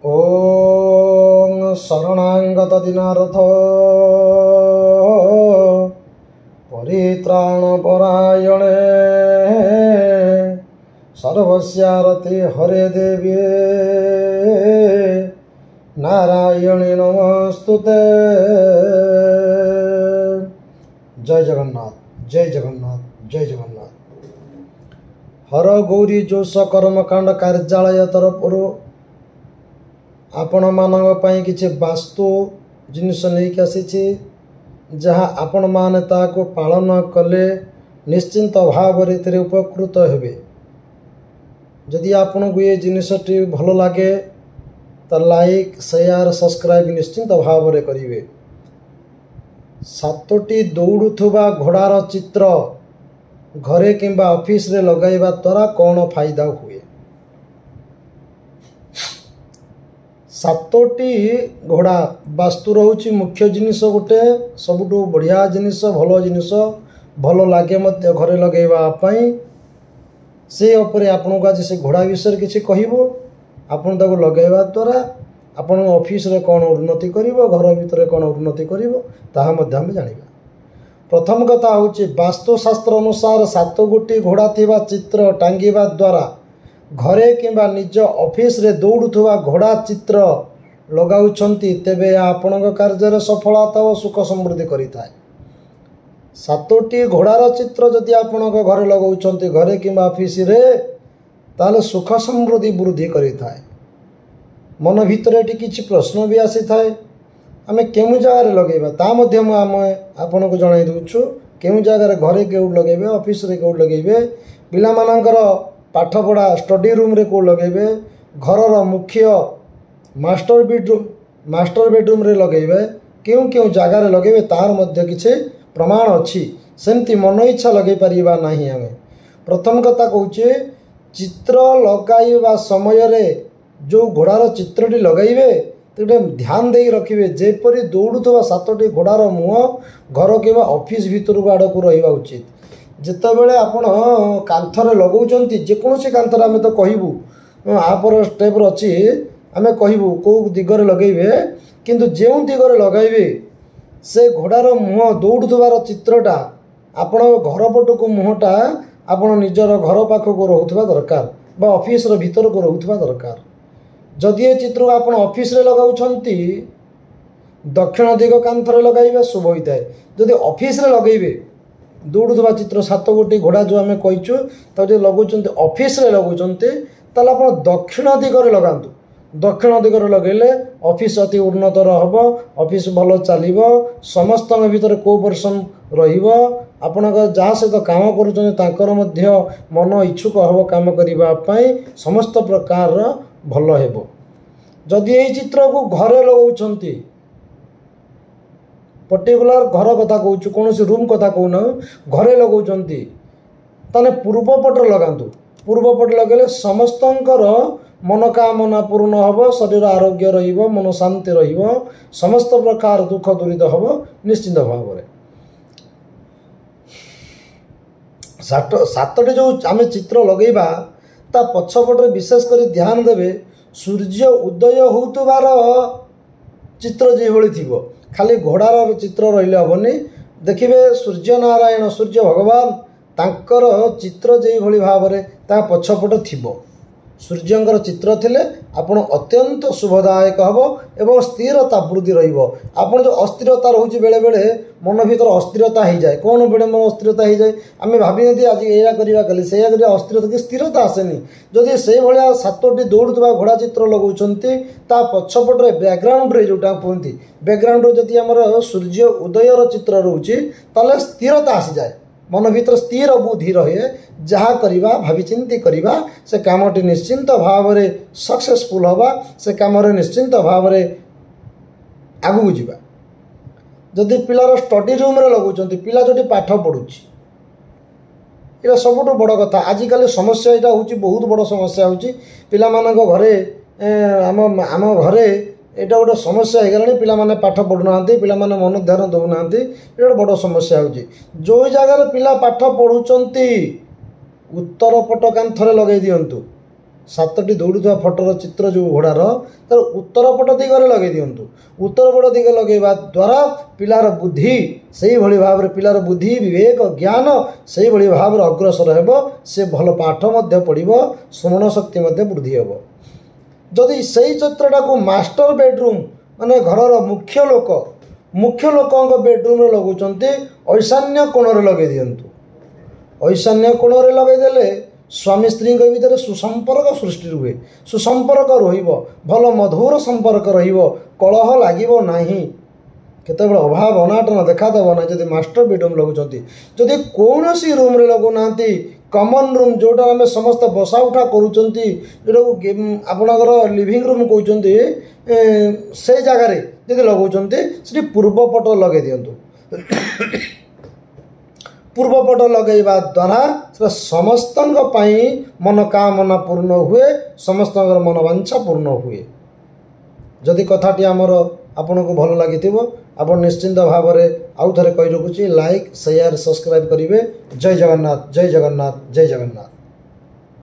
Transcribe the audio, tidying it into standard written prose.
ଓଁ ଶରଣାଙ୍ଗତ ଦିନାରଥ ପରିତ୍ରାଣ ପରାୟଣେ ସର୍ବସ୍ୟାରତି ହରେ ଦେବୀ ନାରାୟଣୀ ନମସ୍ତୁତେ। ଜୟ ଜଗନ୍ନାଥ, ଜୟ ଜଗନ୍ନାଥ, ଜୟ ଜଗନ୍ନାଥ। ହର ଗୌରୀ ଜୋଷ କର୍ମକାଣ୍ଡ କାର୍ଯ୍ୟାଳୟ ତରଫରୁ ଆପଣମାନଙ୍କ ପାଇଁ କିଛି ବାସ୍ତୁ ଜିନିଷ ନେଇକି ଆସିଛି, ଯାହା ଆପଣମାନେ ତାହାକୁ ପାଳନ କଲେ ନିଶ୍ଚିନ୍ତ ଭାବରେ ଏଥିରେ ଉପକୃତ ହେବେ। ଯଦି ଆପଣଙ୍କୁ ଏ ଜିନିଷଟି ଭଲ ଲାଗେ ତ ଲାଇକ୍, ସେୟାର, ସବସ୍କ୍ରାଇବ୍ ନିଶ୍ଚିନ୍ତ ଭାବରେ କରିବେ। 7ଟି ଦୌଡ଼ୁଥିବା ଘୋଡ଼ାର ଚିତ୍ର ଘରେ କିମ୍ବା ଅଫିସରେ ଲଗାଇବା ଦ୍ୱାରା କ'ଣ ଫାଇଦା ହୁଏ? 7ଟି ଘୋଡ଼ା ବାସ୍ତୁ ରହୁଛି ମୁଖ୍ୟ ଜିନିଷ, ଗୋଟେ ସବୁଠୁ ବଢ଼ିଆ ଜିନିଷ, ଭଲ ଜିନିଷ, ଭଲ ଲାଗେ ମଧ୍ୟ ଘରେ ଲଗାଇବା ପାଇଁ। ସେ ଉପରେ ଆପଣଙ୍କୁ ଆଜି ସେ ଘୋଡ଼ା ବିଷୟରେ କିଛି କହିବୁ। ଆପଣ ତାକୁ ଲଗାଇବା ଦ୍ୱାରା ଆପଣଙ୍କ ଅଫିସରେ କ'ଣ ଉନ୍ନତି କରିବ, ଘର ଭିତରେ କ'ଣ ଉନ୍ନତି କରିବ, ତାହା ମଧ୍ୟ ଆମେ ଜାଣିବା। ପ୍ରଥମ କଥା ହେଉଛି, ବାସ୍ତୁଶାସ୍ତ୍ର ଅନୁସାର 7 ଗୋଟି ଘୋଡ଼ା ଥିବା ଚିତ୍ର ଟାଙ୍ଗିବା ଦ୍ୱାରା ଘରେ କିମ୍ବା ନିଜ ଅଫିସରେ ଦୌଡ଼ୁଥିବା ଘୋଡ଼ା ଚିତ୍ର ଲଗାଉଛନ୍ତି, ତେବେ ଏହା ଆପଣଙ୍କ କାର୍ଯ୍ୟରେ ସଫଳତା ଓ ସୁଖ ସମୃଦ୍ଧି କରିଥାଏ। 7ଟି ଘୋଡ଼ାର ଚିତ୍ର ଯଦି ଆପଣଙ୍କ ଘରେ ଲଗାଉଛନ୍ତି, ଘରେ କିମ୍ବା ଅଫିସରେ, ତାହେଲେ ସୁଖ ସମୃଦ୍ଧି ବୃଦ୍ଧି କରିଥାଏ। ମନ ଭିତରେ ଏଠି କିଛି ପ୍ରଶ୍ନ ବି ଆସିଥାଏ, ଆମେ କେଉଁ ଜାଗାରେ ଲଗାଇବା, ତା ମଧ୍ୟ ମୁଁ ଆମେ ଆପଣଙ୍କୁ ଜଣାଇ ଦେଉଛୁ। କେଉଁ ଜାଗାରେ, ଘରେ କେଉଁଠି ଲଗାଇବେ, ଅଫିସରେ କେଉଁଠି ଲଗାଇବେ, ପିଲାମାନଙ୍କର ପାଠପଢ଼ା ଷ୍ଟଡି ରୁମ୍ରେ କେଉଁ ଲଗାଇବେ, ଘରର ମୁଖ୍ୟ ମାଷ୍ଟର ବେଡ଼ରୁମ୍, ମାଷ୍ଟର ବେଡ଼ରୁମ୍ରେ ଲଗାଇବେ, କେଉଁ କେଉଁ ଜାଗାରେ ଲଗାଇବେ ତାର ମଧ୍ୟ କିଛି ପ୍ରମାଣ ଅଛି। ସେମିତି ମନ ଇଚ୍ଛା ଲଗାଇ ପାରିବା ନାହିଁ ଆମେ। ପ୍ରଥମ କଥା କହୁଛେ, ଚିତ୍ର ଲଗାଇବା ସମୟରେ ଯେଉଁ ଘୋଡ଼ାର ଚିତ୍ରଟି ଲଗାଇବେ ଗୋଟେ ଧ୍ୟାନ ଦେଇ ରଖିବେ, ଯେପରି ଦୌଡ଼ୁଥିବା 7ଟି ଘୋଡ଼ାର ମୁହଁ ଘର କିମ୍ବା ଅଫିସ ଭିତରକୁ ଆଡ଼କୁ ରହିବା ଉଚିତ। ଯେତେବେଳେ ଆପଣ କାନ୍ଥରେ ଲଗାଉଛନ୍ତି, ଯେକୌଣସି କାନ୍ଥରେ, ଆମେ ତ କହିବୁ ଆପର ଷ୍ଟେପ୍ର ଅଛି, ଆମେ କହିବୁ କେଉଁ ଦିଗରେ ଲଗାଇବେ, କିନ୍ତୁ ଯେଉଁ ଦିଗରେ ଲଗାଇବେ ସେ ଘୋଡ଼ାର ମୁହଁ ଦୌଡ଼ୁଥିବାର ଚିତ୍ରଟା ଆପଣଙ୍କ ଘର ପଟକୁ ମୁହଁଟା ଆପଣ ନିଜର ଘର ପାଖକୁ ରହୁଥିବା ଦରକାର ବା ଅଫିସର ଭିତରକୁ ରହୁଥିବା ଦରକାର। ଯଦି ଏ ଚିତ୍ରକୁ ଆପଣ ଅଫିସରେ ଲଗାଉଛନ୍ତି, ଦକ୍ଷିଣ ଦିଗ କାନ୍ଥରେ ଲଗାଇବା ଶୁଭ ହୋଇଥାଏ। ଯଦି ଅଫିସରେ ଲଗାଇବେ ଦୌଡ଼ୁଥିବା ଚିତ୍ର 7 ଗୋଟି ଘୋଡ଼ା ଯେଉଁ ଆମେ କହିଛୁ, ତାକୁ ଯଦି ଲଗାଉଛନ୍ତି, ଅଫିସରେ ଲଗାଉଛନ୍ତି, ତାହେଲେ ଆପଣ ଦକ୍ଷିଣ ଦିଗରେ ଲଗାନ୍ତୁ। ଦକ୍ଷିଣ ଦିଗରେ ଲଗାଇଲେ ଅଫିସ ଅତି ଉନ୍ନତର ହେବ, ଅଫିସ ଭଲ ଚାଲିବ, ସମସ୍ତଙ୍କ ଭିତରେ କୋଅପରେସନ୍ ରହିବ। ଆପଣଙ୍କ ଯାହା ସହିତ କାମ କରୁଛନ୍ତି ତାଙ୍କର ମଧ୍ୟ ମନ ଇଚ୍ଛୁକ ହେବ କାମ କରିବା ପାଇଁ, ସମସ୍ତ ପ୍ରକାରର ଭଲ ହେବ। ଯଦି ଏଇ ଚିତ୍ରକୁ ଘରେ ଲଗାଉଛନ୍ତି, ପର୍ଟିକୁଲାର ଘର କଥା କହୁଛୁ, କୌଣସି ରୁମ୍ କଥା କହୁନାହୁଁ, ଘରେ ଲଗାଉଛନ୍ତି ତାହେଲେ ପୂର୍ବ ପଟରେ ଲଗାନ୍ତୁ। ପୂର୍ବ ପଟେ ଲଗାଇଲେ ସମସ୍ତଙ୍କର ମନୋକାମନା ପୂର୍ଣ୍ଣ ହେବ, ଶରୀର ଆରୋଗ୍ୟ ରହିବ, ମନ ଶାନ୍ତି ରହିବ, ସମସ୍ତ ପ୍ରକାର ଦୁଃଖ ଦୂରିତ ହେବ ନିଶ୍ଚିନ୍ତ ଭାବରେ। 7ଟି ଯେଉଁ ଆମେ ଚିତ୍ର ଲଗାଇବା ତା ପଛପଟରେ ବିଶେଷ କରି ଧ୍ୟାନ ଦେବେ, ସୂର୍ଯ୍ୟ ଉଦୟ ହେଉଥିବାର ଚିତ୍ର ଯେଭଳି ଥିବ। ଖାଲି ଘୋଡ଼ାର ଚିତ୍ର ରହିଲେ ହେବନି। ଦେଖିବେ ସୂର୍ଯ୍ୟ ନାରାୟଣ, ସୂର୍ଯ୍ୟ ଭଗବାନ, ତାଙ୍କର ଚିତ୍ର ଯେଉଁଭଳି ଭାବରେ ତା ପଛପଟ ଥିବ, ସୂର୍ଯ୍ୟଙ୍କର ଚିତ୍ର ଥିଲେ ଆପଣ ଅତ୍ୟନ୍ତ ଶୁଭଦାୟକ ହେବ ଏବଂ ସ୍ଥିରତା ବୃଦ୍ଧି ରହିବ। ଆପଣ ଯେଉଁ ଅସ୍ଥିରତା ରହୁଛି, ବେଳେବେଳେ ମନ ଭିତରେ ଅସ୍ଥିରତା ହେଇଯାଏ। କ'ଣ ବେଳେ ମନ ଅସ୍ଥିରତା ହେଇଯାଏ? ଆମେ ଭାବିନିଅନ୍ତି ଆଜି ଏଇଆ କରିବା, କାଲି ସେଇଆ କରିବା, ଅସ୍ଥିରତା କି ସ୍ଥିରତା ଆସେନି। ଯଦି ସେଇଭଳିଆ 7ଟି ଦୌଡ଼ୁଥିବା ଘୋଡ଼ା ଚିତ୍ର ଲଗାଉଛନ୍ତି, ତା ପଛପଟରେ ବ୍ୟାକଗ୍ରାଉଣ୍ଡରେ ଯେଉଁଟା କୁହନ୍ତି, ବ୍ୟାକଗ୍ରାଉଣ୍ଡରେ ଯଦି ଆମର ସୂର୍ଯ୍ୟ ଉଦୟର ଚିତ୍ର ରହୁଛି, ତାହେଲେ ସ୍ଥିରତା ଆସିଯାଏ ମନ ଭିତରେ, ସ୍ଥିର ବୁଦ୍ଧି ରହେ। ଯାହା କରିବା ଭାବିଚିନ୍ତି କରିବା, ସେ କାମଟି ନିଶ୍ଚିନ୍ତ ଭାବରେ ସକ୍ସେସଫୁଲ୍ ହେବା, ସେ କାମରେ ନିଶ୍ଚିନ୍ତ ଭାବରେ ଆଗକୁ ଯିବା। ଯଦି ପିଲାର ଷ୍ଟଡି ରୁମ୍ରେ ଲଗାଉଛନ୍ତି, ପିଲା ଯେଉଁଠି ପାଠ ପଢ଼ୁଛି, ଏଇଟା ସବୁଠୁ ବଡ଼ କଥା। ଆଜିକାଲି ସମସ୍ୟା ଏଇଟା ହେଉଛି, ବହୁତ ବଡ଼ ସମସ୍ୟା ହେଉଛି ପିଲାମାନଙ୍କ ଘରେ। ଆମ ଘରେ ଏଇଟା ଗୋଟେ ସମସ୍ୟା ହେଇଗଲାଣି। ପିଲାମାନେ ପାଠ ପଢ଼ୁନାହାନ୍ତି, ପିଲାମାନେ ମନ ଧ୍ୟାନ ଦେଉନାହାନ୍ତି, ଏଇଟା ଗୋଟେ ବଡ଼ ସମସ୍ୟା ହେଉଛି। ଯେଉଁ ଜାଗାରେ ପିଲା ପାଠ ପଢ଼ୁଛନ୍ତି, ଉତ୍ତର ପଟ କାନ୍ଥରେ ଲଗାଇ ଦିଅନ୍ତୁ। 7ଟି ଦୌଡ଼ୁଥିବା ଫଟୋର ଚିତ୍ର ଯେଉଁ ଘୋଡ଼ାର, ତାର ଉତ୍ତର ପଟ ଦିଗରେ ଲଗାଇ ଦିଅନ୍ତୁ। ଉତ୍ତର ପଟ ଦିଗ ଲଗାଇବା ଦ୍ୱାରା ପିଲାର ବୁଦ୍ଧି ସେଇଭଳି ଭାବରେ, ପିଲାର ବୁଦ୍ଧି, ବିବେକ, ଜ୍ଞାନ ସେଇଭଳି ଭାବରେ ଅଗ୍ରସର ହେବ। ସେ ଭଲ ପାଠ ମଧ୍ୟ ପଢ଼ିବ, ସ୍ମରଣ ଶକ୍ତି ମଧ୍ୟ ବୃଦ୍ଧି ହେବ। ଯଦି ସେଇ ଚିତ୍ରଟାକୁ ମାଷ୍ଟର ବେଡ଼ରୁମ୍, ମାନେ ଘରର ମୁଖ୍ୟ ଲୋକ, ମୁଖ୍ୟ ଲୋକଙ୍କ ବେଡ଼ରୁମ୍ରେ ଲଗାଉଛନ୍ତି, ଐଶାନ୍ୟ କୋଣରେ ଲଗାଇ ଦିଅନ୍ତୁ। ଐଶାନ୍ୟ କୋଣରେ ଲଗାଇଦେଲେ ସ୍ୱାମୀ ସ୍ତ୍ରୀଙ୍କ ଭିତରେ ସୁସମ୍ପର୍କ ସୃଷ୍ଟି ରୁହେ, ସୁସମ୍ପର୍କ ରହିବ, ଭଲ ମଧୁର ସମ୍ପର୍କ ରହିବ, କଳହ ଲାଗିବ ନାହିଁ, କେତେବେଳେ ଅଭାବ ଅନାଟନ ଦେଖାଦେବ ନାହିଁ। ଯଦି ମାଷ୍ଟର ବେଡ଼ରୁମ୍ ଲଗାଉଛନ୍ତି, ଯଦି କୌଣସି ରୁମ୍ରେ ଲଗାଉନାହାନ୍ତି, କମନ୍ ରୁମ୍ ଯେଉଁଟା ଆମେ ସମସ୍ତେ ବସା ଉଠା କରୁଛନ୍ତି, ଯେଉଁଟାକୁ ଆପଣଙ୍କର ଲିଭିଂ ରୁମ୍ କହୁଛନ୍ତି, ସେଇ ଜାଗାରେ ଯଦି ଲଗାଉଛନ୍ତି, ସେଠି ପୂର୍ବ ପଟ ଲଗାଇ ଦିଅନ୍ତୁ। ପୂର୍ବ ପଟ ଲଗାଇବା ଦ୍ୱାରା ସେଟା ସମସ୍ତଙ୍କ ପାଇଁ ମନୋକାମନା ପୂର୍ଣ୍ଣ ହୁଏ, ସମସ୍ତଙ୍କର ମନୋବାଞ୍ଛା ପୂର୍ଣ୍ଣ ହୁଏ। ଯଦି କଥାଟି ଆମର ଆପଣଙ୍କୁ ଭଲ ଲାଗିଥିବ, ଆପଣ ନିଶ୍ଚିନ୍ତ ଭାବରେ ଆଉ ଥରେ କହି ରଖୁଛି, ଲାଇକ୍, ସେୟାର, ସବସ୍କ୍ରାଇବ୍ କରିବେ। ଜୟ ଜଗନ୍ନାଥ, ଜୟ ଜଗନ୍ନାଥ, ଜୟ ଜଗନ୍ନାଥ।